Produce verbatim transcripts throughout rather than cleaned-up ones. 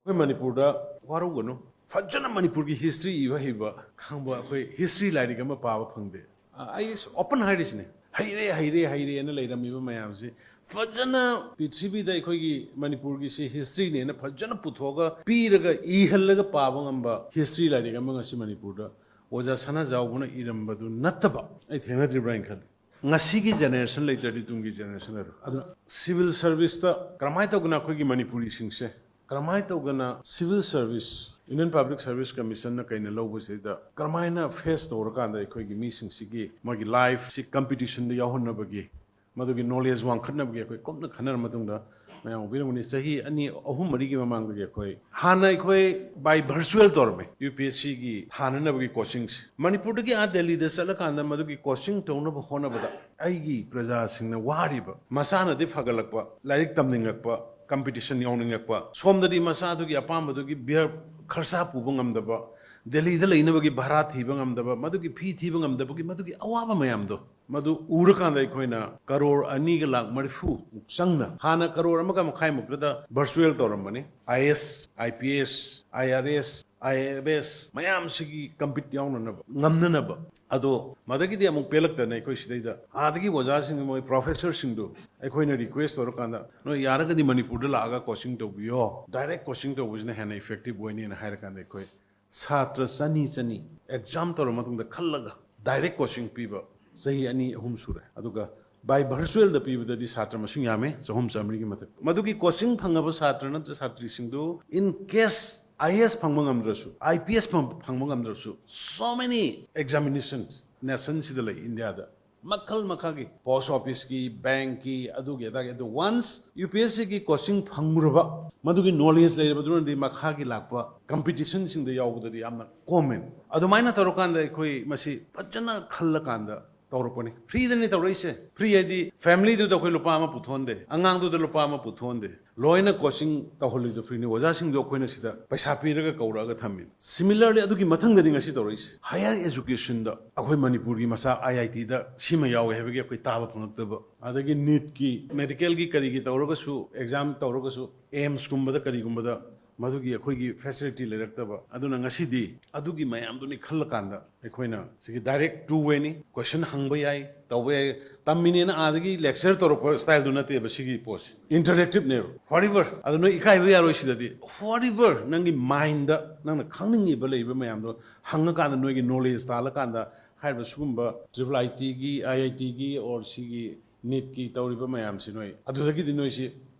ꯑꯩꯈꯣꯏ ꯃꯅꯤꯄꯨꯔꯗ ꯋꯥꯔꯧꯒꯅꯨ, ꯐꯖꯅ ꯃꯅꯤꯄꯨꯔꯒꯤ ꯍꯤꯁꯇ꯭ꯔꯤ ꯏꯕ ꯍꯩꯕ ꯈꯪꯕ ꯑꯩꯈꯣꯏ ꯍꯤꯁꯇ꯭ꯔꯤ ꯂꯥꯏꯔꯤꯛ ꯑꯃ ꯄꯥꯕ ꯐꯪꯗꯦ꯫ ꯑ, ꯑꯩ ꯑꯣꯄꯟ ꯍꯥꯏꯔꯤꯁꯤꯅꯦ, ꯍꯩꯔꯦ ꯍꯩꯔꯦ ꯍꯩꯔꯦꯅ ꯂꯩꯔꯝꯃꯤꯕ ꯃꯌꯥꯝꯁꯤ ꯐꯖꯅ ꯄ꯭ꯔꯤꯊꯤꯕꯤꯗ ꯑꯩꯈꯣꯏꯒꯤ ꯃꯅꯤꯄꯨꯔꯒꯤꯁꯤ ꯍꯤꯁꯇ꯭ꯔꯤꯅꯦꯅ ꯐꯖꯅ ꯄꯨꯊꯣꯛꯑꯒ ꯄꯤꯔꯒ ꯏꯍꯜꯂꯒ ꯄꯥꯕ ꯉꯝꯕ ꯍꯤꯁꯇ꯭ꯔꯤ ꯂꯥꯏꯔꯤꯛ ꯑꯃ ꯉꯁꯤ ꯃꯅꯤꯄꯨꯔꯗ ꯑꯣꯖꯥ ꯁꯅꯥꯖꯥꯎꯕꯅ ꯏꯔꯝꯕꯗꯨ ꯅꯠꯇꯕ ꯑꯩ ꯊꯦꯡꯅꯗ꯭ꯔꯤꯕ꯭ꯔꯥ ꯍꯥꯏꯅ ꯈꯜꯂꯤ꯫ ꯉꯁꯤꯒꯤ ꯖꯦꯅꯦꯔꯦꯁꯟ ꯂꯩꯇ꯭ꯔꯗꯤ ꯇꯨꯡꯒꯤ ꯖꯦꯅꯦꯔꯦꯁꯟ ꯂꯩꯔꯣꯏ꯫ ꯑꯗꯨꯅ ꯁꯤꯚꯤꯜ ꯁꯔꯚꯤꯁꯇ ꯀꯔꯝꯍꯥꯏꯅ ꯇꯧꯗꯅ ꯑꯩꯈꯣꯏꯒꯤ ꯃꯅꯤꯄꯨꯔꯤꯁꯤꯡꯁꯦ ꯀꯔꯝꯍꯥꯏꯅ ꯇꯧꯗꯅ civil service, Indian public service ꯀꯃꯤꯁꯟꯅ ꯀꯩꯅ ꯂꯧꯕꯁꯤꯗ ꯀꯔꯝꯍꯥꯏꯅ ꯐꯦꯁ ꯇꯧꯔꯀꯥꯟꯗ ꯑꯩꯈꯣꯏꯒꯤ ꯃꯤꯁꯤꯡꯁꯤꯒꯤ ꯃꯥꯒꯤ ꯂꯥꯏꯐꯁꯤ ꯀꯝꯄꯤꯇꯤꯁꯟꯗ ꯌꯥꯎꯍꯟꯅꯕꯒꯤ, ꯃꯗꯨꯒꯤ ꯅꯣꯂꯦꯖ ꯋꯥꯡꯈꯠꯅꯕꯒꯤ ꯑꯩꯈꯣꯏ ꯀꯨꯞꯅ ꯈꯟꯅꯔ ꯃꯇꯨꯡꯗ ꯃꯌꯥꯝ ꯎꯕꯤꯔꯝꯒꯅꯤ, ꯆꯍꯤ ꯑꯅꯤ ꯑꯍꯨꯝ ꯃꯔꯤꯒꯤ ꯃꯃꯥꯡꯗꯒꯤ ꯑꯩꯈꯣꯏ ꯍꯥꯟꯅ ꯑꯩꯈꯣꯏ ꯕꯥꯏ ꯚꯔꯆꯨꯋꯦꯜ ꯇꯧꯔꯝꯃꯦ ꯌꯨ ꯄꯤ ꯑꯦꯁ ꯁꯤꯒꯤ ꯊꯥꯅꯅꯕꯒꯤ ꯀꯣꯆꯤꯡꯁꯦ꯫ ꯃꯅꯤꯄꯨꯔꯗꯒꯤ ꯑꯥ ꯗꯦꯜꯂꯤꯗ ꯆꯠꯂꯀꯥꯟꯗ ꯃꯗꯨꯒꯤ ꯀꯣꯆꯤꯡ ꯇꯧꯅꯕ ꯍꯣꯠꯅꯕꯗ ꯑꯩꯒꯤ ꯄ꯭ꯔꯖꯥꯁꯤꯡꯅ ꯋꯥꯔꯤꯕ, ꯃꯁꯥꯅꯗꯤ ꯐꯒꯠꯂꯛꯄ, ꯂꯥꯏꯔꯤꯛ ꯇꯝꯅꯤꯡꯉꯛꯄ, ꯀꯝꯄꯤꯇꯤꯁꯟ ꯌꯥꯎꯅꯤꯡꯉꯛꯄ, ꯁꯣꯝꯗꯗꯤ ꯃꯁꯥꯗꯨꯒꯤ ꯑꯄꯥꯝꯕꯗꯨꯒꯤ ꯕꯤꯌꯔ ꯈꯔꯁꯥ ꯄꯨꯕ ꯉꯝꯗꯕ, ꯗꯦꯜꯂꯤꯗ ꯂꯩꯅꯕꯒꯤ ꯚꯔꯥ ꯊꯤꯕ ꯉꯝꯗꯕ, ꯃꯗꯨꯒꯤ ꯐꯤ ꯊꯤꯕ ꯉꯝꯗꯕꯒꯤ ꯃꯗꯨꯒꯤ ꯑꯋꯥꯕ ꯃꯌꯥꯝꯗꯣ, ꯃꯗꯨ ꯎꯔꯀꯥꯟꯗ ꯑꯩꯈꯣꯏꯅ ꯀꯔꯣꯔ ꯑꯅꯤꯒ ꯂꯥꯛ ꯃꯔꯤꯐꯨ ꯃꯨꯛ ꯆꯪꯅ, ꯍꯥꯟꯅ ꯀꯔꯣꯔ ꯑꯃꯒ ꯃꯈꯥꯏꯃꯨꯛꯇꯗ ꯚꯔꯆꯨꯋꯦꯜ ꯇꯧꯔꯝꯕꯅꯤ꯫ I A, I P S, I R S, I F S ꯃꯌꯥꯝꯁꯤꯒꯤ ꯀꯝꯄꯤꯠ ꯌꯥꯎꯅꯅꯕ, ꯉꯝꯅꯅꯕ꯫ ꯑꯗꯣ ꯃꯗꯒꯤꯗꯤ ꯑꯃꯨꯛ ꯄꯦꯜꯂꯛꯇꯅ ꯑꯩꯈꯣꯏ ꯁꯤꯗꯩꯗ ꯑꯥꯗꯒꯤ ꯑꯣꯖꯥꯁꯤꯡ, ꯃꯣꯏ ꯄ꯭ꯔꯣꯐꯦꯁꯔꯁꯤꯡꯗꯨ ꯑꯩꯈꯣꯏꯅ ꯔꯤꯀ꯭ꯋꯦꯁ ꯇꯧꯔꯀꯥꯟꯗ, "ꯅꯣꯏ ꯌꯥꯔꯒꯗꯤ ꯃꯅꯤꯄꯨꯔꯗ ꯂꯥꯛꯑꯒ ꯀꯣꯆꯤꯡ ꯇꯧꯕꯤꯌꯣ, ꯗꯥꯏꯔꯦꯛ ꯀꯣꯆꯤꯡ ꯇꯧꯕꯁꯤꯅ ꯍꯦꯟꯅ ꯏꯐꯦꯛꯇꯤꯚ ꯑꯣꯏꯅꯤꯅ" ꯍꯥꯏꯔꯀꯥꯟꯗ ꯑꯩꯈꯣꯏ ꯁꯥꯇ꯭ꯔ ꯆꯅꯤ ꯆꯅꯤ ꯑꯦꯛꯖꯥꯝ ꯇꯧꯔ ꯃꯇꯨꯡꯗ ꯈꯜꯂꯒ ꯗꯥꯏꯔꯦꯛ ꯀꯣꯆꯤꯡ ꯄꯤꯕ ꯆꯍꯤ ꯑꯅꯤ ꯑꯍꯨꯝ ꯁꯨꯔꯦ꯫ ꯑꯗꯨꯒ ꯕꯥꯏ ꯚꯔꯆꯨꯋꯦꯜꯗ ꯄꯤꯕꯗꯗꯤ ꯁꯥꯇ꯭ꯔ ꯃꯁꯤꯡ ꯌꯥꯝꯃꯦ, ꯆꯍꯨꯝ ꯆꯥꯃꯔꯤꯒꯤ ꯃꯊꯛ꯫ ꯃꯗꯨꯒꯤ ꯀꯣꯆꯤꯡ ꯐꯪꯉꯕ ꯁꯥꯇ꯭ꯔ ꯅꯠꯇ꯭ꯔ ꯁꯥꯇ꯭ꯔꯤꯁꯤꯡꯗꯨ, in case I A S ꯐꯪꯕ ꯉꯝꯗ꯭ꯔꯁꯨ, ꯑꯥꯏ ꯄꯤ ꯑꯦꯁ ꯐꯪ-, ꯐꯪꯕ ꯉꯝꯗ꯭ꯔꯁꯨ, so many examinations ꯅꯦꯁꯟꯁꯤꯗ ꯂꯩ ꯏꯟꯗꯤꯌꯥꯗ꯫ ꯃꯈꯜ ꯃꯈꯜꯒꯤ ꯄꯣꯁ ꯑꯣꯐꯤꯁꯀꯤ, ꯕꯦꯡꯀꯤ, ꯑꯗꯨꯒꯤ ꯑꯗꯥꯒꯤ, ꯑꯗꯨ ꯋꯥꯟꯁ ꯌꯨ ꯄꯤ ꯑꯦꯁ ꯁꯤꯒꯤ ꯀꯣꯆꯤꯡ ꯐꯪꯉꯨꯔꯕ, ꯃꯗꯨꯒꯤ ꯅꯣꯂꯦꯖ ꯂꯩꯔꯕꯗꯨꯅꯗꯤ ꯃꯈꯥꯒꯤ ꯂꯥꯛꯄ ꯀꯝꯄꯤꯇꯤꯁꯟꯁꯤꯡꯗ ꯌꯥꯎꯕꯗꯗꯤ ꯌꯥꯝꯅ ꯀꯣꯝꯃꯦ꯫ ꯑꯗꯨꯃꯥꯏꯅ ꯇꯧꯔꯀꯥꯟꯗ ꯑꯩꯈꯣꯏ ꯃꯁꯤ ꯐꯖꯅ ꯈꯜꯂꯀꯥꯟꯗ ꯇꯧꯔꯛꯄꯅꯤ꯫ ꯐ꯭ꯔꯤꯗꯅꯤ ꯇꯧꯔꯛꯏꯁꯦ꯫ ꯐ꯭ꯔꯤ ꯍꯥꯏꯗꯤ ꯐꯦꯃꯤꯂꯤꯗꯨꯗ ꯑꯩꯈꯣꯏ ꯂꯨꯄꯥ ꯑꯃ ꯄꯨꯊꯣꯛꯍꯟꯗꯦ, ꯑꯉꯥꯡꯗꯨꯗ ꯂꯨꯄꯥ ꯑꯃ ꯄꯨꯊꯣꯛꯍꯟꯗꯦ, ꯂꯣꯏꯅ ꯀꯣꯆꯤꯡ ꯇꯧꯍꯜꯂꯤꯗꯣ ꯐ꯭ꯔꯤꯅꯤ꯫ ꯑꯣꯖꯥꯁꯤꯡꯗꯣ ꯑꯩꯈꯣꯏꯅ ꯁꯤꯗ ꯄꯩꯁꯥ ꯄꯤꯔꯒ ꯀꯧꯔꯛꯑꯒ ꯊꯝꯃꯤꯅꯤ꯫ ꯁꯤꯃꯤꯂꯔꯂꯤ ꯑꯗꯨꯒꯤ ꯃꯊꯪꯗꯅꯤ ꯉꯁꯤ ꯇꯧꯔꯛꯏꯁꯦ꯫ ꯍꯥꯌꯔ ꯑꯦꯖꯨꯀꯦꯁꯟꯗ ꯑꯩꯈꯣꯏ ꯃꯅꯤꯄꯨꯔꯒꯤ ꯃꯆꯥ ꯑꯥꯏ ꯑꯥꯏ ꯇꯤꯗ ꯁꯤꯃ ꯌꯥꯎꯋꯦ ꯍꯥꯏꯕꯒꯤ ꯑꯩꯈꯣꯏ ꯇꯥꯕ ꯐꯪꯉꯛꯇꯕ, ꯑꯗꯒꯤ ꯅꯤꯠꯀꯤ, ꯃꯦꯗꯤꯀꯦꯜꯒꯤ ꯀꯔꯤꯒꯤ ꯇꯧꯔꯒꯁꯨ, ꯑꯦꯛꯖꯥꯝ ꯇꯧꯔꯒꯁꯨ, ꯑꯦꯝꯁꯀꯨꯝꯕꯗ ꯀꯔꯤꯒꯨꯝꯕꯗ ꯃꯗꯨꯒꯤ ꯑꯩꯈꯣꯏꯒꯤ ꯐꯦꯁꯤꯂꯤꯇꯤ ꯂꯩꯔꯛꯇꯕ꯫ ꯑꯗꯨꯅ ꯉꯁꯤꯗꯤ ꯑꯗꯨꯒꯤ ꯃꯌꯥꯝꯗꯨꯅꯤ ꯈꯜꯂꯀꯥꯟꯗ ꯑꯩꯈꯣꯏꯅ ꯁꯤꯒꯤ ꯗꯥꯏꯔꯦꯛ ꯇꯨ ꯋꯦꯅꯤ, ꯀꯣꯏꯁꯟ ꯍꯪꯕ ꯌꯥꯏ, ꯇꯧꯕ ꯌꯥꯏ꯫ ꯇꯝꯃꯤꯅꯦꯅ ꯑꯥꯗꯒꯤ ꯂꯦꯛꯆꯔ ꯇꯧꯔꯛꯄ ꯁ꯭ꯇꯥꯏꯜꯗꯨ ꯅꯠꯇꯦꯕ ꯁꯤꯒꯤ ꯄꯣꯠꯁꯦ, ꯏꯟꯇꯔꯦꯛꯇꯤꯞꯅꯦꯕ꯫ ꯐꯣꯔ ꯑꯦꯚꯔ ꯑꯗꯣ ꯅꯣꯏ ꯏꯀꯥꯏꯕ ꯌꯥꯔꯣꯏ ꯁꯤꯗꯗꯤ꯫ ꯐꯣꯔ ꯑꯦꯚꯔ ꯅꯪꯒꯤ ꯃꯥꯏꯟꯗ ꯅꯪꯅ ꯈꯪꯅꯤꯡꯉꯤꯕ ꯂꯩꯔꯤꯕ ꯃꯌꯥꯝꯗꯣ ꯍꯪꯉꯀꯥꯟꯗ ꯅꯣꯏꯒꯤ ꯅꯣꯂꯦꯖ ꯇꯥꯜꯂꯀꯥꯟꯗ ꯍꯥꯏꯔꯤꯕ ꯁꯤꯒꯨꯝꯕ ꯇ꯭ꯔꯤꯄꯜ ꯑꯥꯏ ꯇꯤꯒꯤ, ꯑꯥꯏ ꯑꯥꯏ ꯇꯤꯒꯤ, ꯑꯣꯔ ꯁꯤꯒꯤ ꯅꯤꯠꯀꯤ ꯇꯧꯔꯤꯕ ꯃꯌꯥꯝꯁꯤ ꯅꯣꯏ ꯑꯗꯨꯗꯒꯤꯗꯤ ꯅꯣꯏꯁꯤ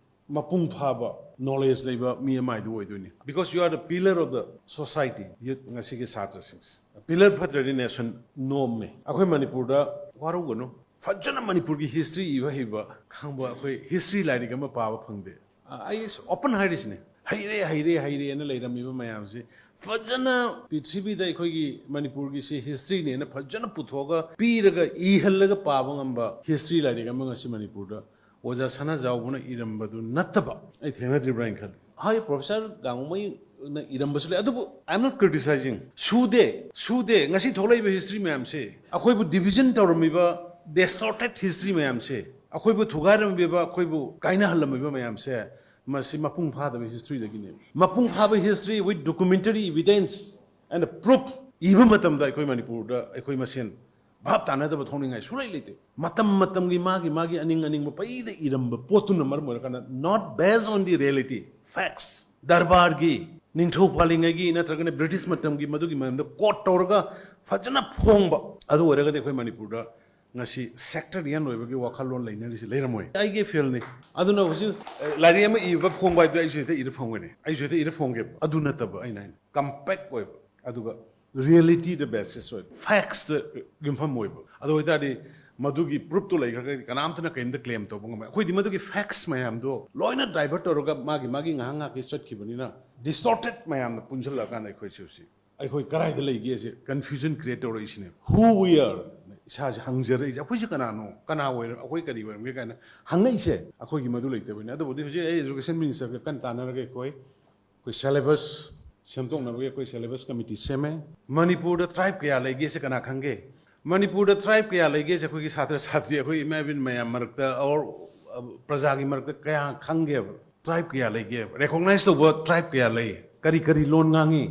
ꯃꯄꯨꯡ ꯐꯥꯕ ꯅꯣꯂꯦꯖ ꯂꯩꯕ ꯃꯤ ꯑꯃ ꯍꯥꯏꯗꯨ ꯑꯣꯏꯗꯣꯏꯅꯤ꯫ Because you are the pillar of the society, youth, ꯉꯁꯤꯒꯤ ꯁꯥꯇ꯭ꯔꯁꯤꯡꯁꯦ꯫ ꯄꯤꯂꯔ ꯐꯠꯇ꯭ꯔꯗꯤ ꯅꯦꯁꯟ ꯅꯣꯝꯃꯦ꯫ ꯑꯩꯈꯣꯏ ꯃꯅꯤꯄꯨꯔꯗ ꯋꯥꯔꯧꯒꯅꯨ, ꯐꯖꯅ ꯃꯅꯤꯄꯨꯔꯒꯤ ꯍꯤꯁꯇ꯭ꯔꯤ ꯏꯕ ꯍꯩꯕ ꯈꯪꯕ ꯑꯩꯈꯣꯏ ꯍꯤꯁꯇ꯭ꯔꯤ ꯂꯥꯏꯔꯤꯛ ꯑꯃ ꯄꯥꯕ ꯐꯪꯗꯦ꯫ ꯑꯩ ꯑꯣꯄꯟ ꯍꯥꯏꯔꯤꯁꯤꯅꯦ, ꯍꯩꯔꯦ ꯍꯩꯔꯦ ꯍꯩꯔꯦꯅ ꯂꯩꯔꯝꯃꯤꯕ ꯃꯌꯥꯝꯁꯤ ꯐꯖꯅ ꯄ꯭ꯔꯤꯊꯤꯕꯤꯗ ꯑꯩꯈꯣꯏꯒꯤ ꯃꯅꯤꯄꯨꯔꯒꯤꯁꯤ ꯍꯤꯁꯇ꯭ꯔꯤꯅꯦꯅ ꯐꯖꯅ ꯄꯨꯊꯣꯛꯑꯒ ꯄꯤꯔꯒ ꯏꯍꯜꯂꯒ ꯄꯥꯕ ꯉꯝꯕ ꯍꯤꯁꯇ꯭ꯔꯤ ꯂꯥꯏꯔꯤꯛ ꯑꯃ ꯉꯁꯤ ꯃꯅꯤꯄꯨꯔꯗ ꯑꯣꯖꯥ ꯁꯅꯥꯖꯥꯎꯕꯅ ꯏꯔꯝꯕꯗꯨ ꯅꯠꯇꯕ ꯑꯩ ꯊꯦꯡꯅꯗ꯭ꯔꯤꯕ꯭ꯔꯥ ꯍꯥꯏꯅ ꯈꯜꯂꯤ꯫ ꯍꯥꯏ, ꯄ꯭ꯔꯣꯐꯦꯁꯔ ꯒꯥꯡꯉꯩꯅ ꯏꯔꯝꯕꯁꯨ ꯂꯩ, ꯑꯗꯨꯕꯨ I am not criticizing. ꯁꯨꯗꯦ, ꯁꯨꯗꯦ꯫ ꯉꯁꯤ ꯊꯣꯛꯂꯛꯏꯕ ꯍꯤꯁꯇ꯭ꯔꯤ ꯃꯌꯥꯝꯁꯦ, ꯑꯩꯈꯣꯏꯕꯨ ꯗꯤꯚꯤꯖꯟ ꯇꯧꯔꯝꯃꯤꯕ ꯗꯤꯁꯇꯣꯔꯇꯦꯠ ꯍꯤꯁꯇ꯭ꯔꯤ ꯃꯌꯥꯝꯁꯦ, ꯑꯩꯈꯣꯏꯕꯨ ꯊꯨꯒꯥꯏꯔꯝꯃꯤꯕ, ꯑꯩꯈꯣꯏꯕꯨ ꯀꯥꯏꯅꯍꯜꯂꯝꯃꯤꯕ ꯃꯌꯥꯝꯁꯦ, ꯃꯁꯤ ꯃꯄꯨꯡ ꯐꯥꯗꯕ ꯍꯤꯁꯇ꯭ꯔꯤꯗꯒꯤꯅꯦ꯫ ꯃꯄꯨꯡ ꯐꯥꯕ history with documentary evidence and proof ꯏꯕ ꯃꯇꯝꯗ ꯑꯩꯈꯣꯏ ꯃꯅꯤꯄꯨꯔꯗ ꯑꯩꯈꯣꯏ ꯃꯁꯦꯟ ꯚꯥꯞ ꯇꯥꯅꯗꯕ ꯊꯣꯛꯅꯤꯡꯉꯥꯏ ꯁꯨꯡꯂꯩ ꯂꯩꯇꯦ꯫ ꯃꯇꯝ ꯃꯇꯝꯒꯤ ꯃꯥꯒꯤ ꯃꯥꯒꯤ ꯑꯅꯤꯡ ꯑꯅꯤꯡꯕ ꯄꯩꯗ ꯏꯔꯝꯕ ꯄꯣꯠꯇꯨꯅ ꯃꯔꯝ ꯑꯣꯏꯔꯀꯥꯟꯗ, not based on the reality, facts, ꯗꯔꯕꯥꯔꯒꯤ, ꯅꯤꯡꯊꯧ ꯄꯥꯜꯂꯤꯉꯩꯒꯤ ꯅꯠꯇ꯭ꯔꯒꯅ ꯕ꯭ꯔꯤꯇꯤꯁ ꯃꯇꯝꯒꯤ ꯃꯗꯨꯒꯤ ꯃꯔꯝꯗ ꯀꯣꯠ ꯇꯧꯔꯒ ꯐꯖꯅ ꯐꯣꯡꯕ ꯑꯗꯨ ꯑꯣꯏꯔꯒꯗꯤ ꯑꯩꯈꯣꯏ ꯃꯅꯤꯄꯨꯔꯗ ꯉꯁꯤ ꯁꯦꯛꯇꯔꯤꯌꯟ ꯑꯣꯏꯕꯒꯤ ꯋꯥꯈꯜꯂꯣꯟ ꯂꯩꯅꯔꯤꯁꯦ ꯂꯩꯔꯝꯃꯣꯏ꯫ ꯑꯩꯒꯤ ꯐꯤꯜꯅꯤ꯫ ꯑꯗꯨꯅ ꯍꯧꯖꯤꯛ, ꯑꯦ, ꯂꯥꯏꯔꯤꯛ ꯑꯃ ꯏꯕ ꯐꯣꯡꯕ ꯍꯥꯏꯗꯨ ꯑꯩꯁꯨ ꯍꯦꯛꯇ ꯏꯔ ꯐꯣꯡꯒꯅꯤ, ꯑꯩꯁꯨ ꯍꯦꯛꯇ ꯏꯔ ꯐꯣꯡꯒꯦꯕ꯫ ꯑꯗꯨ ꯅꯠꯇꯕ ꯑꯩꯅ ꯍꯥꯏꯅ ꯀꯝꯄꯦꯛ ꯑꯣꯏꯕ, ꯑꯗꯨꯒ ꯔꯤꯌꯦꯂꯤꯇꯤꯗ ꯕꯦꯁꯤꯁ ꯑꯣꯏꯕ, ꯐꯦꯛꯁꯇ ꯌꯨꯝꯐꯝ ꯑꯣꯏꯕ꯫ ꯑꯗꯨ ꯑꯣꯏꯇꯥꯔꯗꯤ ꯃꯗꯨꯒꯤ ꯄ꯭ꯔꯨꯐꯇꯨ ꯂꯩꯈ꯭ꯔꯒꯗꯤ ꯀꯅꯥꯝꯇꯅ ꯀꯔꯤꯝꯇ ꯀ꯭ꯂꯦꯝ ꯇꯧꯕ ꯉꯝꯃꯣꯏ꯫ ꯑꯩꯈꯣꯏꯗꯤ ꯃꯗꯨꯒꯤ ꯐꯦꯛꯁ ꯃꯌꯥꯝꯗꯣ ꯂꯣꯏꯅ ꯗꯥꯏꯚꯔꯠ ꯇꯧꯔꯒ ꯃꯥꯒꯤ ꯃꯥꯒꯤ ꯉꯥꯏꯍꯥꯛ ꯉꯥꯏꯍꯥꯛꯀꯤ ꯆꯠꯈꯤꯕꯅꯤꯅ ꯗꯤꯁꯇꯣꯔꯇꯦꯠ ꯃꯌꯥꯝꯅ ꯄꯨꯟꯁꯤꯜꯂꯛꯑꯀꯥꯟꯗ ꯑꯩꯈꯣꯏꯁꯦ ꯍꯧꯖꯤꯛ ꯑꯩꯈꯣꯏ ꯀꯗꯥꯏꯗ ꯂꯩꯒꯦꯁꯦ ꯀꯟꯐ꯭ꯌꯨꯖꯟ ꯀ꯭ꯔꯤꯌꯦꯠ ꯇꯧꯔꯛꯏꯁꯤꯅꯦ꯫ Who we are? ꯏꯁꯥꯁꯦ ꯍꯪꯖꯔꯛꯏꯁꯦ, ꯑꯩꯈꯣꯏꯁꯦ ꯀꯅꯥꯅꯣ, ꯀꯅꯥ ꯑꯣꯏꯔ-, ꯑꯩꯈꯣꯏ ꯀꯔꯤ ꯑꯣꯏꯔꯝꯒꯦ ꯀꯥꯏꯅ ꯍꯪꯉꯛꯏꯁꯦ ꯑꯩꯈꯣꯏꯒꯤ ꯃꯗꯨ ꯂꯩꯇꯕꯅꯤ꯫ ꯑꯗꯨꯕꯨꯗꯤ ꯍꯧꯖꯤꯛ ꯑꯩ ꯏꯖꯨꯀꯦꯁꯟ ꯃꯤꯅꯤꯁꯇꯔꯒ ꯀꯟꯅ ꯇꯥꯟꯅꯔꯒ ꯑꯩꯈꯣꯏ ꯑꯩꯈꯣꯏ ꯁꯦꯂꯦꯕꯁ ꯁꯦꯝꯗꯣꯛꯅꯕꯒꯤ ꯑꯩꯈꯣꯏ ꯁꯦꯂꯦꯕꯁ ꯀꯃꯤꯇꯤ ꯁꯦꯝꯃꯦ꯫ ꯃꯅꯤꯄꯨꯔꯗ ꯇ꯭ꯔꯥꯏꯕ ꯀꯌꯥ ꯂꯩꯒꯦꯁꯦ ꯀꯅꯥ ꯈꯪꯒꯦ? ꯃꯅꯤꯄꯨꯔꯗ ꯇ꯭ꯔꯥꯏꯕ ꯀꯌꯥ ꯂꯩꯒꯦꯁꯦ ꯑꯩꯈꯣꯏꯒꯤ ꯁꯥꯇ꯭ꯔ ꯁꯥꯇ꯭ꯔꯤ, ꯑꯩꯈꯣꯏ ꯏꯃꯥ ꯏꯕꯦꯟ ꯃꯌꯥꯝ ꯃꯔꯛꯇ, ꯑꯣꯔ ꯄ꯭ꯔꯖꯥꯒꯤ ꯃꯔꯛꯇ ꯀꯌꯥ ꯈꯪꯒꯦꯕ? ꯇ꯭ꯔꯥꯏꯕ ꯀꯌꯥ ꯂꯩꯒꯦ, ꯔꯦꯀꯣꯒꯅꯥꯏꯁ ꯇꯧꯕ ꯇ꯭ꯔꯥꯏꯕ ꯀꯌꯥ ꯂꯩ, ꯀꯔꯤ ꯀꯔꯤ ꯂꯣꯟ ꯉꯥꯡꯉꯤ,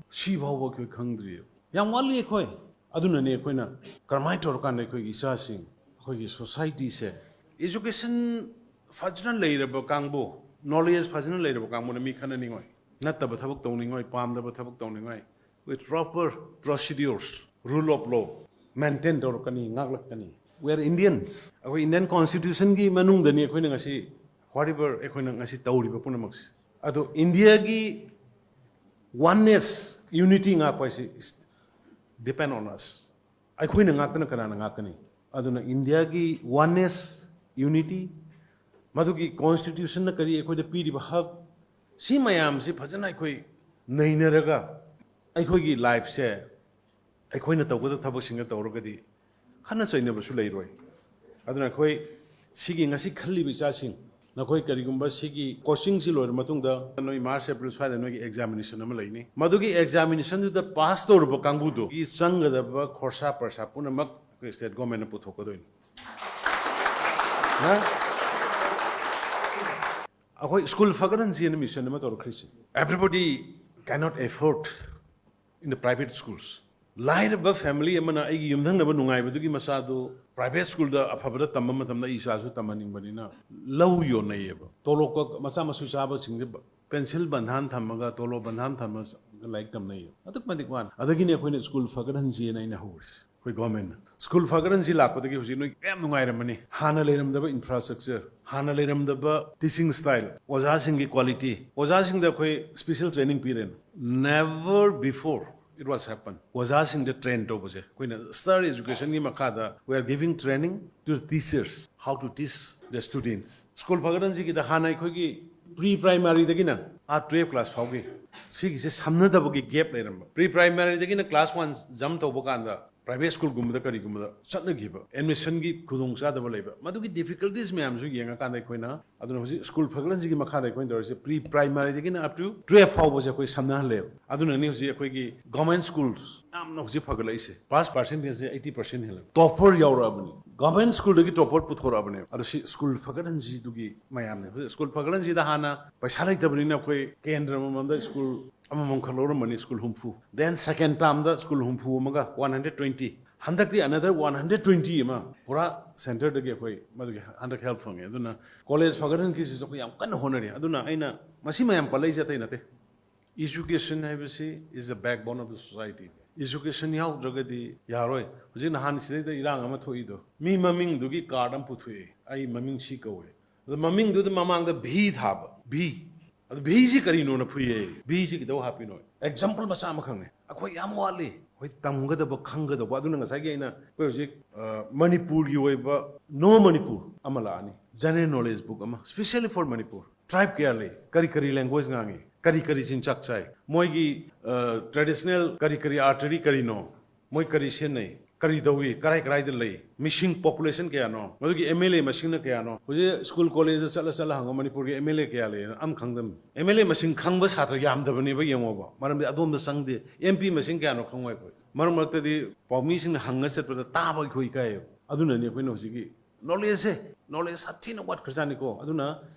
ꯁꯤ ꯐꯥꯎꯕ ꯑꯩꯈꯣꯏ ꯈꯪꯗ꯭ꯔꯤꯑꯕ꯫ ꯌꯥꯝ ꯋꯥꯠꯂꯤ ꯑꯩꯈꯣꯏ꯫ ꯑꯗꯨꯅꯅꯦ ꯑꯩꯈꯣꯏꯅ ꯀꯔꯝꯍꯥꯏꯅ ꯇꯧꯔꯀꯥꯟꯗ ꯑꯩꯈꯣꯏꯒꯤ ꯏꯆꯥꯁꯤꯡ, ꯑꯩꯈꯣꯏꯒꯤ ꯁꯣꯁꯥꯏꯇꯤꯁꯦ, ꯏꯖꯨꯀꯦꯁꯟ ꯐꯖꯅ ꯂꯩꯔꯕ ꯀꯥꯡꯕꯨ, ꯅꯣꯂꯦꯖ ꯐꯖꯅ ꯂꯩꯔꯕ ꯀꯥꯡꯕꯨꯅ ꯃꯤ ꯈꯟꯅꯅꯤꯡꯉꯣꯏ, ꯅꯠꯇꯕ ꯊꯕꯛ ꯇꯧꯅꯤꯡꯉꯣꯏ, ꯄꯥꯝꯗꯕ ꯊꯕꯛ ꯇꯧꯅꯤꯡꯉꯣꯏ, with proper procedures, rule of law maintain ꯇꯧꯔꯛꯀꯅꯤ, ꯉꯥꯛꯂꯛꯀꯅꯤ꯫ We are Indians. ꯑꯩꯈꯣꯏ ꯏꯟꯗꯤꯌꯟ ꯀꯣꯟꯁꯇꯤꯇ꯭ꯌꯨꯁꯟꯒꯤ ꯃꯅꯨꯡꯗꯅꯤ ꯑꯩꯈꯣꯏꯅ ꯉꯁꯤ, whatever ꯑꯩꯈꯣꯏꯅ ꯉꯁꯤ ꯇꯧꯔꯤꯕ ꯄꯨꯝꯅꯃꯛꯁꯦ꯫ ꯑꯗꯣ ꯏꯟꯗꯤꯌꯥꯒꯤ ꯋꯥꯟꯅꯦꯁ, ꯌꯨꯅꯤꯇꯤ ꯉꯥꯛꯄ ꯍꯥꯏꯁꯤ depend on us. ꯑꯩꯈꯣꯏꯅ ꯉꯥꯛꯇꯅ ꯀꯅꯥꯅ ꯉꯥꯛꯀꯅꯤ? ꯑꯗꯨꯅ ꯏꯟꯗꯤꯌꯥꯒꯤ ꯋꯥꯟꯅꯦꯁ, ꯌꯨꯅꯤꯇꯤ, ꯃꯗꯨꯒꯤ ꯀꯣꯟꯁꯇꯤꯇ꯭ꯌꯨꯁꯟꯅ ꯀꯔꯤ ꯑꯩꯈꯣꯏꯗ ꯄꯤꯔꯤꯕ ꯍꯛ, ꯁꯤ ꯃꯌꯥꯝꯁꯤ ꯐꯖꯅ ꯑꯩꯈꯣꯏ ꯅꯩꯅꯔꯒ, ꯑꯩꯈꯣꯏꯒꯤ ꯂꯥꯏꯐꯁꯦ ꯑꯩꯈꯣꯏꯅ ꯇꯧꯒꯗꯕ ꯊꯕꯛꯁꯤꯡꯒ ꯇꯧꯔꯒꯗꯤ ꯈꯠꯅ ꯆꯩꯅꯕꯁꯨ ꯂꯩꯔꯣꯏ꯫ ꯑꯗꯨꯅ ꯑꯩꯈꯣꯏ ꯁꯤꯒꯤ ꯉꯁꯤ ꯈꯜꯂꯤꯕ ꯏꯆꯥꯁꯤꯡ, ꯅꯈꯣꯏ ꯀꯔꯤꯒꯨꯝꯕ ꯁꯤꯒꯤ ꯀꯣꯆꯤꯡꯁꯤ ꯂꯣꯏꯔ ꯃꯇꯨꯡꯗ ꯅꯣꯏ ꯃꯥꯔꯆ, ꯑꯦꯄ꯭ꯔꯤꯜ ꯁ꯭ꯋꯥꯏꯗ ꯅꯣꯏꯒꯤ ꯑꯦꯛꯖꯥꯃꯤꯅꯦꯁꯟ ꯑꯃ ꯂꯩꯅꯤ꯫ ꯃꯗꯨꯒꯤ ꯑꯦꯛꯖꯥꯃꯤꯅꯦꯁꯟꯗꯨꯗ ꯄꯥꯁ ꯇꯧꯔꯕ ꯀꯥꯡꯕꯨꯗꯨꯒꯤ ꯆꯪꯒꯗꯕ ꯈꯣꯔꯁꯥ ꯄꯔꯁꯥ ꯄꯨꯝꯅꯃꯛ ꯑꯩꯈꯣꯏ ꯁ꯭ꯇꯦꯠ ꯒꯣꯔꯃꯦꯟꯅ ꯄꯨꯊꯣꯛꯀꯗꯣꯏꯅꯤ꯫ ꯍꯥ? ꯑꯩꯈꯣꯏ ꯁ꯭ꯀꯨꯜ ꯐꯒꯠꯍꯟꯁꯤꯅ ꯃꯤꯁꯟ ꯑꯃ ꯇꯧꯔꯛꯈ꯭ꯔꯤꯁꯤ꯫ Everybody cannot afford in the private schools. ꯂꯥꯏꯔꯕ ꯐꯦꯃꯤꯂꯤ ꯑꯃꯅ ꯑꯩꯒꯤ ꯌꯨꯝꯊꯪꯅꯕ ꯅꯨꯡꯉꯥꯏꯕꯗꯨꯒꯤ ꯃꯆꯥꯗꯨ ꯄ꯭ꯔꯥꯏꯚꯦꯠ ꯁ꯭ꯀꯨꯜꯗ ꯑꯐꯕꯗ ꯇꯝꯕ ꯃꯇꯝꯗ ꯑꯩ ꯏꯆꯥꯁꯨ ꯇꯝꯍꯟꯅꯤꯡꯕꯅꯤꯅ ꯂꯧ ꯌꯣꯟꯅꯩꯌꯦꯕ꯫ ꯇꯣꯂꯣꯞ ꯀꯛ-, ꯃꯆꯥ ꯃꯁꯨ ꯆꯥꯕꯁꯤꯡꯁꯦ ꯕ-, ꯄꯦꯟꯁꯤꯜ ꯕꯟꯙꯥꯟ ꯊꯝꯃꯒ, ꯇꯣꯂꯣꯞ ꯕꯟꯙꯥꯟ ꯊꯝꯃꯒ ꯂꯥꯏꯔꯤꯛ ꯇꯝꯅꯩꯌꯦꯕ꯫ ꯑꯗꯨꯛꯀꯤ ꯃꯇꯤꯛ ꯋꯥꯅ꯫ ꯑꯗꯒꯤꯅꯦ ꯑꯩꯈꯣꯏꯅ ꯁ꯭ꯀꯨꯜ ꯐꯒꯠꯍꯟꯁꯤꯅ ꯑꯩꯅ ꯍꯧꯔꯤꯁꯦ꯫ ꯑꯩꯈꯣꯏ ꯒꯣꯔꯃꯦꯟꯅ ꯁ꯭ꯀꯨꯜ ꯐꯒꯠꯍꯟꯁꯤ ꯂꯥꯛꯄꯗꯒꯤ ꯍꯧꯖꯤꯛ ꯅꯣꯏ ꯌꯥꯝ ꯅꯨꯡꯉꯥꯏꯔꯝꯃꯅꯤ꯫ ꯍꯥꯟꯅ ꯂꯩꯔꯝꯗꯕ ꯏꯟꯐ꯭ꯔꯥꯁ꯭ꯇ꯭ꯔꯛꯆꯔ, ꯍꯥꯟꯅ ꯂꯩꯔꯝꯗꯕ ꯇꯤꯆꯤꯡ ꯁ꯭ꯇꯥꯏꯜ, ꯑꯣꯖꯥꯁꯤꯡꯒꯤ ꯀ꯭ꯋꯥꯂꯤꯇꯤ, ꯑꯣꯖꯥꯁꯤꯡꯗ ꯑꯩꯈꯣꯏ ꯁ꯭ꯄꯤꯁꯦꯜ ꯇ꯭ꯔꯦꯅꯤꯡ ꯄꯤꯔꯦꯅ꯫ Never before it was happen. ꯑꯣꯖꯥꯁꯤꯡꯗ ꯇ꯭ꯔꯦꯟ ꯇꯧꯕꯁꯦ ꯑꯩꯈꯣꯏꯅ ꯁ꯭ꯇꯥꯔ ꯑꯦꯖꯨꯀꯦꯁꯟꯒꯤ ꯃꯈꯥꯗ we are giving training to the teachers how to teach the students. School ꯐꯒꯠꯍꯟꯁꯤꯒꯤꯗ ꯍꯥꯟꯅ ꯑꯩꯈꯣꯏꯒꯤ ꯄ꯭ꯔꯤ ꯄ꯭ꯔꯥꯏꯃꯥꯔꯤꯗꯒꯤꯅ ꯑꯥ ꯇꯨꯌꯦꯜꯐ ꯀ꯭ꯂꯥꯁ ꯐꯥꯎꯒꯤ ꯁꯤꯒꯤꯁꯦ ꯁꯝꯅꯗꯕꯒꯤ ꯒꯦꯞ ꯂꯩꯔꯝꯕ꯫ ꯄ꯭ꯔꯤ ꯄ꯭ꯔꯥꯏꯃꯥꯔꯤꯗꯒꯤꯅ ꯀ꯭ꯂꯥꯁ ꯋꯥꯟ ꯖꯝ ꯇꯧꯕ ꯀꯥꯟꯗ ꯄ꯭ꯔꯥꯏꯚꯦꯠ ꯁ꯭ꯀꯨꯜꯒꯨꯝꯕꯗ ꯀꯔꯤꯒꯨꯝꯕꯗ ꯆꯠꯅꯈꯤꯕ, ꯑꯦꯗꯃꯤꯁꯟꯒꯤ ꯈꯨꯗꯣꯡꯆꯥꯗꯕ ꯂꯩꯕ, ꯃꯗꯨꯒꯤ ꯗꯤꯐꯤꯀꯜꯇꯤꯁ ꯃꯌꯥꯝꯁꯨ ꯌꯦꯡꯉꯀꯥꯟꯗ ꯑꯩꯈꯣꯏꯅ, ꯑꯗꯨꯅ ꯍꯧꯖꯤꯛ ꯁ꯭ꯀꯨꯜ ꯐꯒꯠꯍꯟꯁꯤꯒꯤ ꯃꯈꯥꯗ ꯑꯩꯈꯣꯏꯅ ꯇꯧꯔꯤꯁꯦ ꯄ꯭ꯔꯤ ꯄ꯭ꯔꯥꯏꯃꯔꯤꯗꯒꯤꯅ ꯑꯞ ꯇꯨ ꯇꯨꯌꯦꯜꯐ ꯐꯥꯎꯕꯁꯦ ꯑꯩꯈꯣꯏ ꯁꯝꯅꯍꯜꯂꯦꯕ꯫ ꯑꯗꯨꯅꯅꯤ ꯍꯧꯖꯤꯛ ꯑꯩꯈꯣꯏꯒꯤ ꯒꯚꯔꯟꯃꯦꯟ ꯁ꯭ꯀꯨꯜ ꯌꯥꯝꯅ ꯍꯧꯖꯤꯛ ꯐꯒꯠꯂꯛꯏꯁꯦ꯫ ꯄꯥꯁ ꯄꯥꯔꯁꯦꯟꯇꯦꯖꯁꯦ ꯑꯩꯠꯇꯤ ꯄꯥꯔꯁꯦꯟ ꯍꯦꯜꯂꯦ꯫ ꯇꯣꯄꯔ ꯌꯥꯎꯔꯛꯑꯕꯅꯤ, ꯒꯚꯔꯟꯃꯦꯟ ꯁ꯭ꯀꯨꯜꯗꯒꯤ ꯇꯣꯄꯔ ꯄꯨꯊꯣꯔꯛꯑꯕꯅꯦꯕ꯫ ꯑꯗꯣ ꯁꯤ ꯁ꯭ꯀꯨꯜ ꯐꯒꯠꯍꯟꯁꯤꯗꯨꯒꯤ ꯃꯌꯥꯝꯅꯦ꯫ ꯍꯧꯖꯤꯛ ꯁ꯭ꯀꯨꯜ ꯐꯒꯠꯍꯟꯁꯤꯗ ꯍꯥꯟꯅ ꯄꯩꯁꯥ ꯂꯩꯇꯕꯅꯤꯅ ꯑꯩꯈꯣꯏ ꯀꯦꯟꯗ꯭ꯔ ꯑꯃꯃꯝꯗ ꯁ꯭ꯀꯨꯜ ꯑꯃꯃꯝꯈꯛ ꯂꯧꯔꯝꯕꯅꯤ, ꯁ꯭ꯀꯨꯜ ꯍꯨꯝꯐꯨ꯫ ꯗꯦꯟ ꯁꯦꯀꯦꯟ ꯇꯥꯔꯝꯗ ꯁ꯭ꯀꯨꯜ ꯍꯨꯝꯐꯨ ꯑꯃꯒ ꯋꯥꯟ ꯍꯟꯗ꯭ꯔꯦꯠ ꯇ꯭ꯋꯦꯟꯇꯤ꯫ ꯍꯟꯗꯛꯇꯤ ꯑꯅꯗꯔ ꯋꯥꯟ ꯍꯟꯗ꯭ꯔꯦꯠ ꯇ꯭ꯋꯦꯟꯇꯤ ꯑꯃ ꯄꯨꯔꯥ ꯁꯦꯟꯇꯔꯗꯒꯤ ꯑꯩꯈꯣꯏ ꯃꯗꯨꯒꯤ ꯍꯟꯗꯛ ꯍꯦꯜꯞ ꯐꯪꯉꯦ꯫ ꯑꯗꯨꯅ ꯀꯣꯂꯦꯖ ꯐꯒꯠꯍꯟꯈꯤꯁꯤꯁꯨ ꯑꯩꯈꯣꯏ ꯌꯥꯝ ꯀꯟꯅ ꯍꯣꯠꯅꯔꯤ꯫ ꯑꯗꯨꯅ ꯑꯩꯅ ꯃꯁꯤ ꯃꯌꯥꯝ ꯄꯜꯂꯛꯏꯁꯦ ꯑꯇꯩ ꯅꯠꯇꯦ꯫ Education ꯍꯥꯏꯕꯁꯤ is the backbone of the society. Education ꯌꯥꯎꯗ꯭ꯔꯒꯗꯤ ꯌꯥꯔꯣꯏ꯫ ꯍꯧꯖꯤꯛ ꯅꯍꯥꯟ ꯁꯤꯗꯩꯗ ꯏꯔꯥꯡ ꯑꯃ ꯊꯣꯛꯏꯗꯣ, ꯃꯤ ꯃꯃꯤꯡꯗꯨꯒꯤ ꯀꯥꯔꯗ ꯑꯃ ꯄꯨꯊꯣꯛꯑꯦ, "ꯑꯩ ꯃꯃꯤꯡ ꯁꯤ ꯀꯧꯋꯦ"꯫ ꯑꯗꯣ ꯃꯃꯤꯡꯗꯨꯗ ꯃꯃꯥꯡꯗ ꯚꯤ ꯊꯥꯕ, ꯚꯤ꯫ ꯑꯗꯨ ꯚꯤꯁꯤ ꯀꯔꯤꯅꯣꯅ ꯐꯨꯏꯌꯦ, ꯚꯤꯁꯤ ꯀꯩꯗꯧ ꯍꯥꯞꯄꯤꯅꯣ? ꯑꯦꯛꯖꯥꯝꯄꯜ ꯃꯆꯥ ꯑꯃꯈꯛꯅꯦ꯫ ꯑꯩꯈꯣꯏ ꯌꯥꯝ ꯋꯥꯠꯂꯤ꯫ ꯑꯩꯈꯣꯏ ꯇꯝꯒꯗꯕ, ꯈꯪꯒꯗꯕ꯫ ꯑꯗꯨꯅ ꯉꯁꯥꯏꯒꯤ ꯑꯩꯅ, ꯑꯩꯈꯣꯏ ꯍꯧꯖꯤꯛ, ꯑ, ꯃꯅꯤꯄꯨꯔꯒꯤ ꯑꯣꯏꯕ ꯅꯣ ꯃꯅꯤꯄꯨꯔ ꯑꯃ ꯂꯥꯛꯑꯅꯤ, ꯖꯦꯅꯔꯦꯜ ꯅꯣꯂꯦꯖ ꯕꯨꯛ ꯑꯃ, specially for ꯃꯅꯤꯄꯨꯔ꯫ ꯇ꯭ꯔꯥꯏꯕ ꯀꯌꯥ ꯂꯩ, ꯀꯔꯤ ꯀꯔꯤ ꯂꯦꯡꯒ꯭ꯋꯦꯖ ꯉꯥꯡꯉꯤ, ꯀꯔꯤ ꯀꯔꯤ ꯆꯤꯟꯖꯥꯛ ꯆꯥꯏ, ꯃꯣꯏꯒꯤ, ꯑ, ꯇ꯭ꯔꯦꯗꯤꯁꯅꯦꯜ ꯀꯔꯤ ꯀꯔꯤ ꯑꯥꯔꯇꯔꯤ ꯀꯔꯤꯅꯣ, ꯃꯣꯏ ꯀꯔꯤ ꯁꯤꯖꯤꯟꯅꯩ, ꯀꯔꯤ ꯇꯧꯏ, ꯀꯔꯥꯏ ꯀꯔꯥꯏꯗ ꯂꯩ, ꯃꯤꯁꯤꯡ ꯄꯣꯄꯨꯂꯦꯁꯟ ꯀꯌꯥꯅꯣ, ꯃꯗꯨꯒꯤ ꯑꯦꯝ ꯑꯦꯜ ꯑꯦ ꯃꯁꯤꯡꯅ ꯀꯌꯥꯅꯣ꯫ ꯍꯧꯖꯤꯛ ꯁ꯭ꯀꯨꯜ ꯀꯣꯂꯦꯖꯇ ꯆꯠꯂ ꯆꯠꯂ ꯍꯪꯉꯣ, ꯃꯅꯤꯄꯨꯔꯒꯤ ꯑꯦꯝ ꯑꯦꯜ ꯑꯦ ꯀꯌꯥ ꯂꯩꯌꯦꯅ ꯑꯝ ꯈꯪꯗꯕꯅꯤ꯫ ꯑꯦꯝ ꯑꯦꯜ ꯑꯦ ꯃꯁꯤꯡ ꯈꯪꯕ ꯁꯥꯇ꯭ꯔ ꯌꯥꯝꯗꯕꯅꯦꯕ, ꯌꯦꯡꯉꯣꯕ, ꯃꯔꯝꯗꯤ ꯑꯗꯣꯝꯗ ꯆꯪꯗꯦ꯫ ꯑꯦꯝ ꯄꯤ ꯃꯁꯤꯡ ꯀꯌꯥꯅꯣ ꯈꯪꯉꯣꯏ ꯑꯩꯈꯣꯏ꯫ ꯃꯔꯛ ꯃꯔꯛꯇꯗꯤ ꯄꯥꯎꯃꯤꯁꯤꯡꯅ ꯍꯪꯉ ꯆꯠꯄꯗ ꯇꯥꯕ ꯑꯩꯈꯣꯏ ꯏꯀꯥꯏꯌꯦꯕ꯫ ꯑꯗꯨꯅꯅꯤ ꯑꯩꯈꯣꯏꯅ ꯍꯧꯖꯤꯛꯀꯤ ꯅꯣꯂꯦꯖꯁꯦ, ꯅꯣꯂꯦꯖ ꯁꯥꯊꯤꯅ ꯋꯥꯠꯈ꯭ꯔꯖꯥꯠꯅꯤꯀꯣ꯫ ꯑꯗꯨꯅ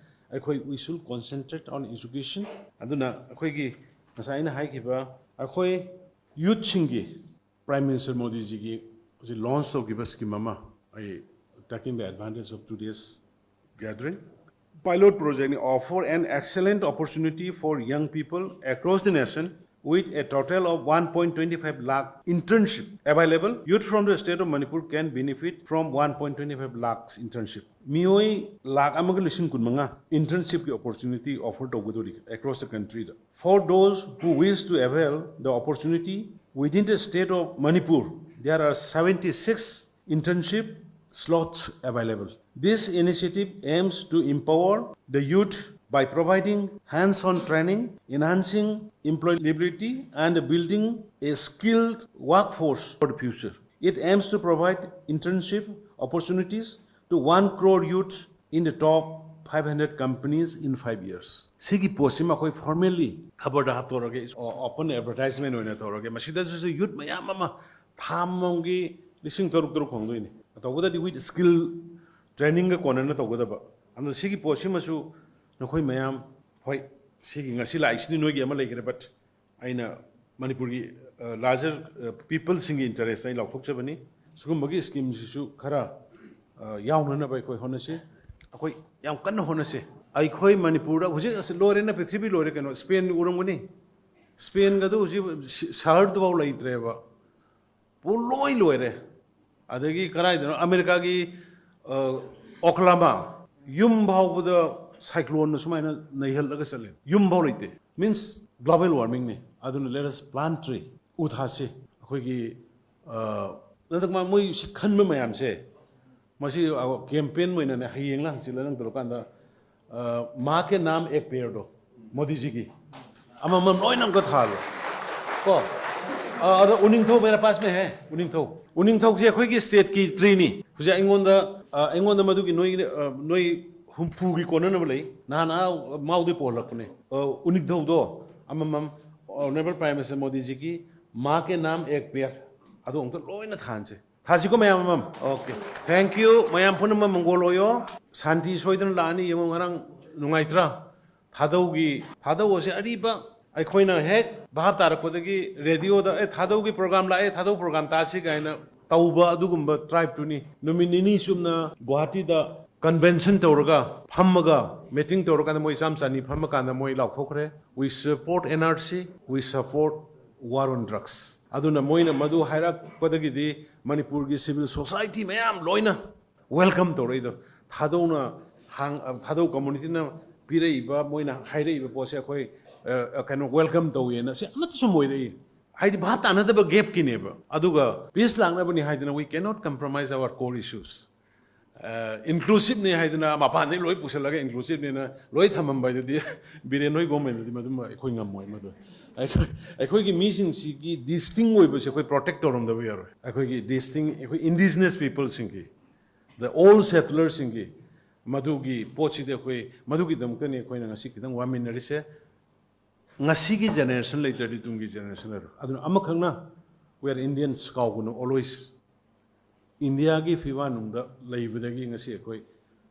ꯑꯩꯈꯣꯏ we should concentrate on education꯫ ꯑꯗꯨꯅ ꯑꯩꯈꯣꯏꯒꯤ ꯉꯁꯥꯏ ꯑꯩꯅ ꯍꯥꯏꯈꯤꯕ ꯑꯩꯈꯣꯏ ꯌꯨꯠꯁꯤꯡꯒꯤ ꯄ꯭ꯔꯥꯏꯝ ꯃꯤꯅꯤꯁꯇꯔ ꯃꯣꯗꯤꯖꯤꯒꯤ ꯍꯧꯖꯤꯛ ꯂꯣꯟꯁ ꯇꯧꯈꯤꯕ ꯁ꯭ꯀꯤꯝ ꯑꯃ, ꯑꯩ taking the advantage of today's gathering, pilot project offer an excellent opportunity for young people across the nation with a total of one point twenty five lakh internship available. Youth from the state of Manipur can benefit from one point twenty five lakhs internship. ꯃꯤꯑꯣꯏ ꯂꯥꯈ ꯑꯃꯒ ꯂꯤꯁꯤꯡ ꯀꯨꯟꯃꯉꯥ internship ꯀꯤ opportunity offer ꯇꯧꯒꯗꯧꯔꯤ across the country the. For those who wish to avail the opportunity, within the state of Manipur, there are seventy six internship slots available. This initiative aims to empower the youth by providing hands on training, enhancing employability, and building a skilled workforce for the future. It aims to provide internship opportunities to one crore youth in the top five hundred companies in five years. ꯁꯤꯒꯤ ꯄꯣꯠꯁꯤꯃ ꯑꯩꯈꯣꯏ formally ꯈꯕꯔꯗ ꯍꯥꯞꯇꯣꯔꯒꯦ, open advertisement ꯑꯣꯏꯅ ꯇꯧꯔꯒꯦ꯫ ꯃꯁꯤꯗꯁꯨ youth ꯃꯌꯥꯝ ꯑꯃ ꯊꯥ ꯑꯃꯃꯝꯒꯤ ꯂꯤꯁꯤꯡ ꯇꯔꯨꯛ ꯇꯔꯨꯛ ꯐꯪꯗꯣꯏꯅꯤ꯫ ꯇꯧꯕꯗꯗꯤ with skill trainingꯒ ꯀꯣꯟꯅꯅ ꯇꯧꯒꯗꯕ꯫ ꯑꯗꯨꯅ ꯁꯤꯒꯤ ꯄꯣꯠꯁꯤꯃꯁꯨ ꯅꯈꯣꯏ ꯃꯌꯥꯝ, ꯍꯣꯏ, ꯁꯤꯒꯤ ꯉꯁꯤ ꯂꯥꯛꯏꯁꯤꯗꯤ ꯅꯣꯏꯒꯤ ꯑꯃ ꯂꯩꯈ꯭ꯔꯦ, but ꯑꯩꯅ ꯃꯅꯤꯄꯨꯔꯒꯤ larger peopleꯁꯤꯡꯒꯤ interest ꯑꯩ ꯂꯥꯎꯊꯣꯛꯆꯕꯅꯤ꯫ ꯁꯤꯒꯨꯝꯕꯒꯤ schemeꯁꯤꯁꯨ ꯈꯔ ꯌꯥꯎꯅꯅꯕ ꯑꯩꯈꯣꯏ ꯍꯣꯠꯅꯁꯤ꯫ ꯑꯩꯈꯣꯏ ꯌꯥꯝ ꯀꯟꯅ ꯍꯣꯠꯅꯁꯤ꯫ ꯑꯩꯈꯣꯏ ꯃꯅꯤꯄꯨꯔꯗ ꯍꯧꯖꯤꯛ ꯑꯁ ꯂꯣꯏꯔꯦꯅ, ꯄ꯭ꯔꯤꯊꯤꯕꯤ ꯂꯣꯏꯔꯦ ꯀꯩꯅꯣ꯫ Spain ꯎꯔꯝꯒꯅꯤ꯫ Spainꯒꯗꯨ ꯍꯧꯖꯤꯛ ꯁꯍꯔꯗꯨꯐꯥꯎ ꯂꯩꯇ꯭ꯔꯦꯕ꯫ ꯄꯨꯡꯂꯣꯏ ꯂꯣꯏꯔꯦ꯫ ꯑꯗꯒꯤ ꯀꯗꯥꯏꯗꯅꯣ ꯑꯃꯦꯔꯤꯀꯥꯒꯤ ꯑꯣꯀ꯭ꯂꯥꯃꯥ, ꯌꯨꯝ ꯐꯥꯎꯕꯗ cycloneꯅ ꯁꯨꯃꯥꯏꯅ ꯅꯩꯍꯜꯂꯒ ꯆꯠꯂꯦ꯫ ꯌꯨꯝ ꯐꯥꯎ ꯂꯩꯇꯦ꯫ Means global warmingꯅꯤ꯫ ꯑꯗꯨꯅ let us plant tree꯫ ꯎ ꯊꯥꯁꯤ꯫ ꯑꯩꯈꯣꯏꯒꯤ ꯍꯟꯗꯛ ꯃꯥ ꯃꯣꯏ ꯁꯤ ꯈꯟꯕ ꯃꯌꯥꯝꯁꯦ, ꯃꯁꯤ campaign ꯑꯣꯏꯅꯅꯦ, ꯍꯌꯦꯡꯂ ꯍꯪꯆꯤꯠꯂ ꯅꯪ ꯇꯧꯔꯀꯥꯟꯗ, "माँ के नाम एक पेड़ꯗꯣ, ꯃꯣꯗꯤꯖꯤꯒꯤ ꯑꯃꯃꯝ ꯂꯣꯏꯅ ꯑꯝꯇ ꯊꯥꯍꯜꯂꯣ ꯀꯣ꯫ ꯑꯗꯣ ꯎꯅꯤꯡꯊꯧ, मेरे पास में है, ꯎꯅꯤꯡꯊꯧ꯫ ꯎꯅꯤꯡꯊꯧꯁꯦ ꯑꯩꯈꯣꯏꯒꯤ stateꯀꯤ treeꯅꯤ꯫ ꯍꯧꯖꯤꯛ ꯑꯩꯉꯣꯟꯗ ꯑꯩꯉꯣꯟꯗ ꯃꯗꯨꯒꯤ ꯅꯣꯏ ꯅꯣꯏ ꯍꯨꯝꯐꯨꯒꯤ ꯀꯣꯟꯅꯅꯕ ꯂꯩ꯫ ꯅꯍꯥꯟ ꯑꯥ ꯃꯥꯎꯗꯩ ꯄꯨꯍꯜꯂꯛꯄꯅꯦ꯫ ꯎꯅꯤꯡꯊꯧꯗꯣ ꯑꯃꯃꯝ Honorable Prime Minister ꯃꯣꯗꯤꯖꯤꯒꯤ "माँ के नाम एक पेड़" ꯑꯗꯨ ꯑꯃꯨꯛꯇ ꯂꯣꯏꯅ ꯊꯥꯍꯟꯁꯦ꯫ ꯊꯥꯁꯤꯀꯣ ꯃꯌꯥꯝ ꯑꯃꯃꯝ꯫ Okay, thank you꯫ ꯃꯌꯥꯝ ꯄꯨꯝꯅꯃꯛ ꯃꯪꯒꯣꯜ ꯑꯣꯏꯌꯣ꯫ ꯁꯥꯟꯇꯤ ꯁꯣꯏꯗꯅ ꯂꯥꯛꯑꯅꯤ꯫ ꯌꯦꯡꯉꯣ, ꯉꯔꯥꯡ ꯅꯨꯡꯉꯥꯏꯇ꯭ꯔꯥ? ꯊꯥꯗꯧꯒꯤ, ꯊꯥꯗꯧ ꯑꯁꯤ ꯑꯔꯤꯕ ꯑꯩꯈꯣꯏꯅ ꯍꯦꯛ ꯚꯥꯞ ꯇꯥꯔꯛꯄꯗꯒꯤ radioꯗ, "ꯑꯦ, ꯊꯥꯗꯧꯒꯤ program ꯂꯥꯛꯑꯦ, ꯊꯥꯗꯧ program ꯇꯥꯁꯤ" ꯀꯥꯏꯅ ꯇꯧꯕ ꯑꯗꯨꯒꯨꯝꯕ tribeꯇꯨꯅꯤ꯫ ꯅꯨꯃꯤꯠ ꯅꯤꯅꯤ ꯆꯨꯞꯅ ꯒꯨꯋꯥꯍꯥꯇꯤꯗ convention ꯇꯧꯔꯒ, ꯐꯝꯃꯒ, meeting ꯇꯧꯔꯀꯥꯟꯗ ꯃꯣꯏ ꯆꯥꯝ ꯆꯅꯤ ꯐꯝꯃꯀꯥꯟꯗ ꯃꯣꯏ ꯂꯥꯎꯊꯣꯛꯈ꯭ꯔꯦ, "We support NRC, we support war on drugs"꯫ ꯑꯗꯨꯅ ꯃꯣꯏꯅ ꯃꯗꯨ ꯍꯥꯏꯔꯛꯄꯗꯒꯤꯗꯤ ꯃꯅꯤꯄꯨꯔꯒꯤ civil society ꯃꯌꯥꯝ ꯂꯣꯏꯅ welcome ꯇꯧꯔꯛꯏꯗꯣ꯫ ꯊꯥꯗꯧꯅ ꯍꯥꯡ-, ꯊꯥꯗꯧ communityꯅ ꯄꯤꯔꯛꯏꯕ, ꯃꯣꯏꯅ ꯍꯥꯏꯔꯛꯏꯕ ꯄꯣꯠꯁꯦ ꯑꯩꯈꯣꯏ, ꯑ, ꯀꯩꯅꯣ, welcome ꯇꯧꯋꯦꯅ ꯁꯤ ꯑꯃꯠꯇꯁꯨ ꯃꯣꯏꯔꯛꯏ꯫ ꯍꯥꯏꯗꯤ ꯚꯥꯞ ꯇꯥꯅꯗꯕ gapꯀꯤꯅꯦꯕ꯫ ꯑꯗꯨꯒ peace ꯂꯥꯛꯅꯕꯅꯤ ꯍꯥꯏꯗꯅ we cannot compromise our core issues꯫ ꯏꯟꯀ꯭ꯂꯨꯁꯤꯞꯅꯤ ꯍꯥꯏꯗꯅ ꯃꯄꯥꯟꯗꯩ ꯂꯣꯏ ꯄꯨꯁꯜꯂꯒ ꯏꯟꯀ꯭ꯂꯨꯁꯤꯞꯅꯤꯅ ꯂꯣꯏ ꯊꯝꯃꯝꯕ ꯍꯥꯏꯗꯨꯗꯤ ꯕꯤꯔꯦꯟ ꯍꯣꯏ ꯒꯣꯃꯦꯟꯗꯗꯤ ꯃꯗꯨꯃ ꯑꯩꯈꯣꯏ ꯉꯝꯃꯣꯏ꯫ ꯃꯗꯨ ꯑꯩꯈꯣꯏ ꯑꯩꯈꯣꯏꯒꯤ ꯃꯤꯁꯤꯡꯁꯤꯒꯤ ꯗꯤꯁꯇꯤꯡ ꯑꯣꯏꯕꯁꯦ ꯑꯩꯈꯣꯏ ꯄ꯭ꯔꯣꯇꯦꯛ ꯇꯧꯔꯝꯗꯕ ꯌꯥꯔꯣꯏ꯫ ꯑꯩꯈꯣꯏꯒꯤ ꯗꯤꯁꯇꯤꯡ ꯑꯩꯈꯣꯏ ꯏꯟꯗꯤꯖꯤꯅꯁ ꯄꯤꯄꯜꯁꯤꯡꯒꯤ, the old settlers ꯁꯤꯡꯒꯤ ꯃꯗꯨꯒꯤ ꯄꯣꯠꯁꯤꯗꯤ ꯑꯩꯈꯣꯏ ꯃꯗꯨꯒꯤꯗꯃꯛꯇꯅꯤ ꯑꯩꯈꯣꯏꯅ ꯉꯁꯤ ꯈꯤꯇꯪ ꯋꯥꯃꯤꯟꯅꯔꯤꯁꯦ꯫ ꯉꯁꯤꯒꯤ ꯖꯦꯅꯦꯔꯦꯁꯟ ꯂꯩꯇ꯭ꯔꯗꯤ ꯇꯨꯡꯒꯤ ꯖꯦꯅꯦꯔꯦꯁꯟ ꯂꯩꯔꯣꯏ꯫ ꯑꯗꯨꯅ ꯑꯃꯈꯛꯅ, we are Indians ꯀꯥꯎꯒꯅꯨ always꯫ ꯏꯟꯗꯤꯌꯥꯒꯤ ꯐꯤꯕꯥꯟꯅꯨꯡꯗ ꯂꯩꯕꯗꯒꯤ ꯉꯁꯤ ꯑꯩꯈꯣꯏ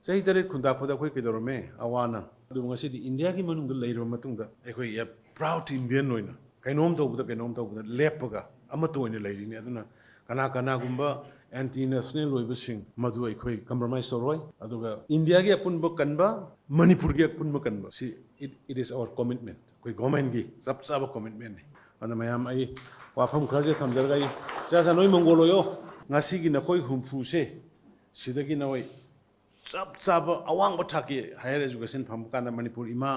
ꯆꯍꯤ ꯇꯔꯦꯠ ꯈꯨꯟꯇꯥꯛꯄꯗ ꯑꯩꯈꯣꯏ ꯀꯩꯗꯧꯔꯝꯃꯦ? ꯑꯋꯥꯅ꯫ ꯑꯗꯨꯕꯨ ꯉꯁꯤꯗꯤ ꯏꯟꯗꯤꯌꯥꯒꯤ ꯃꯅꯨꯡꯗ ꯂꯩꯔꯕ ꯃꯇꯨꯡꯗ ꯑꯩꯈꯣꯏ a proud Indian ꯑꯣꯏꯅ ꯀꯩꯅꯣꯝ ꯇꯧꯕꯗ ꯀꯩꯅꯣꯝ ꯇꯧꯕꯗ ꯂꯦꯞꯄꯒ ꯑꯃꯠꯇ ꯑꯣꯏꯅ ꯂꯩꯔꯤꯅꯤ꯫ ꯑꯗꯨꯅ ꯀꯅꯥ ꯀꯅꯥꯒꯨꯝꯕ ꯑꯦꯟꯇꯤ ꯅꯦꯁꯅꯦꯜ ꯑꯣꯏꯕꯁꯤꯡ ꯃꯗꯨ ꯑꯩꯈꯣꯏ ꯀꯝꯄ꯭ꯔꯣꯃꯥꯏꯁ ꯇꯧꯔꯣꯏ꯫ ꯑꯗꯨꯒ ꯏꯟꯗꯤꯌꯥꯒꯤ ꯑꯄꯨꯟꯕ ꯀꯟꯕ, ꯃꯅꯤꯄꯨꯔꯒꯤ ꯑꯄꯨꯟꯕ ꯀꯟꯕ, ꯁꯤ it, it is our commitment꯫ ꯑꯩꯈꯣꯏ ꯒꯣꯔꯃꯦꯟꯒꯤ ꯆꯞ ꯆꯥꯕ ꯀꯣꯃꯤꯠꯃꯦꯟꯅꯤ꯫ ꯑꯗꯨꯅ ꯃꯌꯥꯝ ꯑꯩ ꯋꯥꯐꯝ ꯈꯔꯁꯦ ꯊꯝꯖꯔꯒ ꯑꯩ ꯆꯥ ꯆꯥ ꯅꯣꯏ ꯃꯪꯒꯣꯜ ꯑꯣꯏꯌꯣ꯫ ꯉꯁꯤꯒꯤ ꯅꯈꯣꯏ ꯍꯨꯝꯐꯨꯁꯦ ꯁꯤꯗꯒꯤ ꯅꯈꯣꯏ ꯆꯞ ꯆꯥꯕ ꯑꯋꯥꯡꯕ ꯊꯥꯛꯀꯤ ꯍꯥꯌꯔ ꯑꯦꯖꯨꯀꯦꯁꯟ ꯐꯪꯕ ꯀꯥꯟꯗ ꯃꯅꯤꯄꯨꯔ ꯏꯃꯥ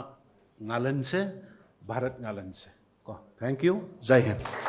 ꯉꯥꯂꯟꯁꯦ, ꯚꯥꯔꯠ ꯉꯥꯂꯟꯁꯦ ꯀꯣ꯫ Thank you꯫ Jai Hind.